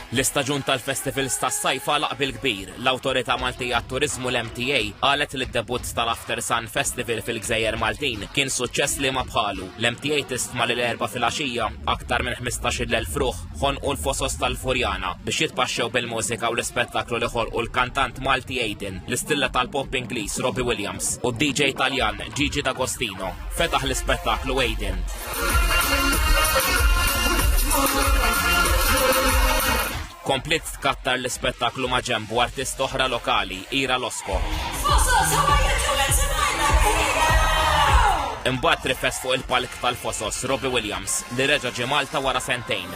L-istaġun tal-festivals tas-sajf għalaq bil-kbir. L-Awtorità Maltija għat-Turiżmu l-MTA qalet li d-debutt tal-After Sun Festival fil-Gżejjer Maltin kien suċċess li ma bħalu. L-MTA tistma li l-Erbgħa filgħaxija aktar minn 15,000 ruħ ħonqu l-fosos tal-Furjana biex jitpaxxew bil-mużika u l-ispettaklu li ħolqu l-kantant Malti Aiden, l-istilla tal-pop Ingliż Robbie Williams u d-DJ Taljan Gigi D'Agostino. Fetaħ l-ispettaklu Aiden. Kompliet tkattar l-ispettaklu ma' ġembu artist oħra lokali, Ira Losco. Imbagħad rifes fuq il-palk tal-Fosos Robbie Williams li reġa' ġie Malta wara sentejn.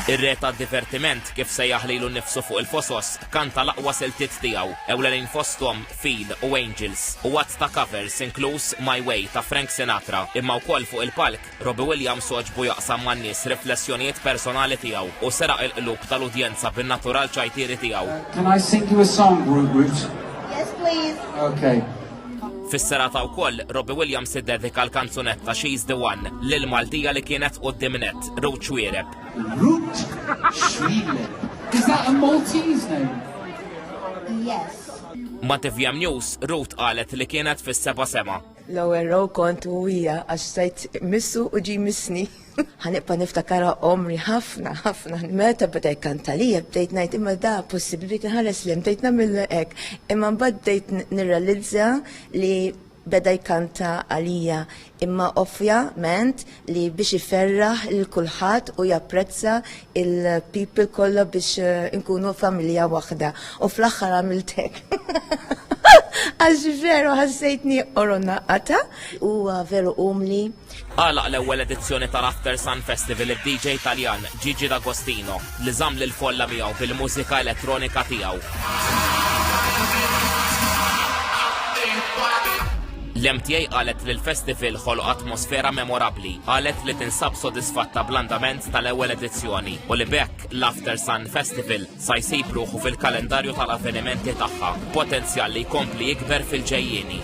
Ir-re tad-divertiment kif sejjaħ lilu nnifsu fuq il-Fosos kanta l-aqwa siltiet tiegħu, ewlenin fosthom Feel u Angels, u għadd ta' covers inkluż My Way ta' Frank Sinatra. Imma wkoll fuq il-palk, Robbie Williams għoġbu jaqsam man-nies riflessjonijiet personali tiegħu u seraq il-qlub tal-udjenza bin-natural ċajtieri tiegħu. Can I sing you a song, Root Root? Yes, please. Okay. Fis-serata wkoll, Robbie Williams iddedika l-kanzunetta She's the One lil Maltija li kienet quddiem nett, Ruth Xuereb. Ruth Xuereb. Is that a Maltese name? Yes. Ma' tvm News, Ruth qalet li kienet fis-seba' sema. L-ewwel row kont u hija għax stajt missu u ġie jmissni. Ħa nibqa' niftakarha għomri ħafna, ħafna. Meta beda jkanta lija bdejt ngħid imma da possibbli bdejt inħares lejn, bdejt nagħmel hekk. Imma mbagħad bdejt nirrealizza li beda jkanta għalija imma ovvjament li biex iferraħ lil kulħadd u japprezza il-people kollha biex eh, nkunu familja waħda. U fl-aħħar għamilt hekk. Għax veru ħassejtni orona qata' huwa veru umli. Għalaq l-ewwel edizzjoni tal-After Sun Festival id-DJ Taljan Gigi D'Agostino li żamm lill-folla miegħu bil-mużika elettronika tiegħu. L-MTA qalet li l-festival ħoloq atmosfera memorabbli. Qalet li tinsab sodisfatta bl-andament tal-ewwel edizzjoni u li b'hekk l-After Sun Festival sa jsib ruħu fil-kalendarju tal-avvenimenti tagħha, b'potenzjal li jkompli jikber fil-ġejjieni.